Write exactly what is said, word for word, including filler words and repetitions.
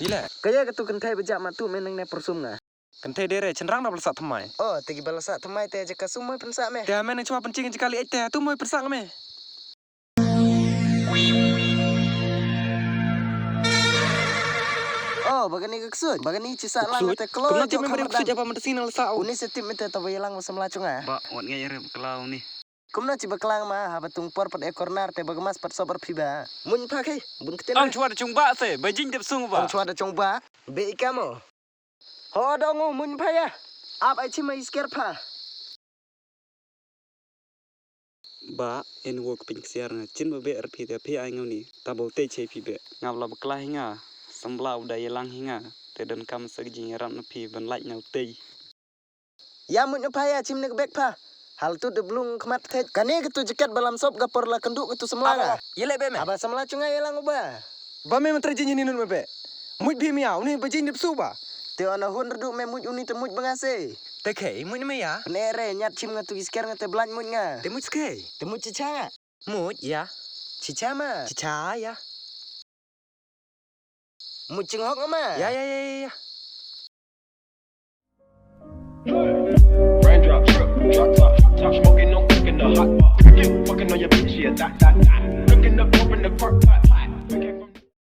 Ila. Ka ïa katu kynthei ba jah ma tu me nang ne persum nga. Kynthei dere chynrang da ba la sah thymmai. Oh, te ki ba la sah thymmai te jaka sum moi pynsah me. Te me nang chwa pynching jaka li ej te tu moi pynsah me. Oh, ba kane ka ksuid, ba kane chi sah lang te klo. Kumno te me ba ksuid apa mynta sing nang la sah. Uni se tip me te ta ba ïa lang ba samla chunga. Ba wat ngai re kla uni. Kumno chi ba klang ma, haba tung por pat e corner te ba gmas pat sober phi ba. Mun pha khei, bun ktien. Ang chwa da chung ba se, ba jing dep sung ba. Ang chwa da chung ba, be i kamo. Ho dong u mun pha ya. Ap ai chi ma isker pha. Ba, en wo kpin ksiar nga, chin ba be ar phi te phi ai ngau ni, ta ba u te che phi be. Nga bla ba kla hi nga, sambla u da yelang hi nga, te don kam sa jing ran phi ban lait na u te. Ïa mut na pha ïa chim ne ka bek pha. Hal tu de blung khmat thej. Kane ka tu jaket ba lam sop ka por la kynduh ka tu samla. Aba, ïa leh be me. Aba samla chunga ïa lang uba. Ba me mynta jin ni nun me be. Mut bi me ïa, uni ba jin dip su ba. Te ona hun rdu me mut uni te mut ba nga se. Te khei, mut me ïa. Ne re, nyat chim nga tu isker nga te blan mut nga. Te mut khei. Te mut chicha nga. Mut ïa. Chicha ma. Chicha ïa. Mut chinghok nga ma. Ïa, ïa, ïa, ïa, ïa. Raindrop, drip, drop top, top smoking, no cooking the hot pot. Fucking on your bitch, yeah, that, that, that. Cooking up, open the crock pot.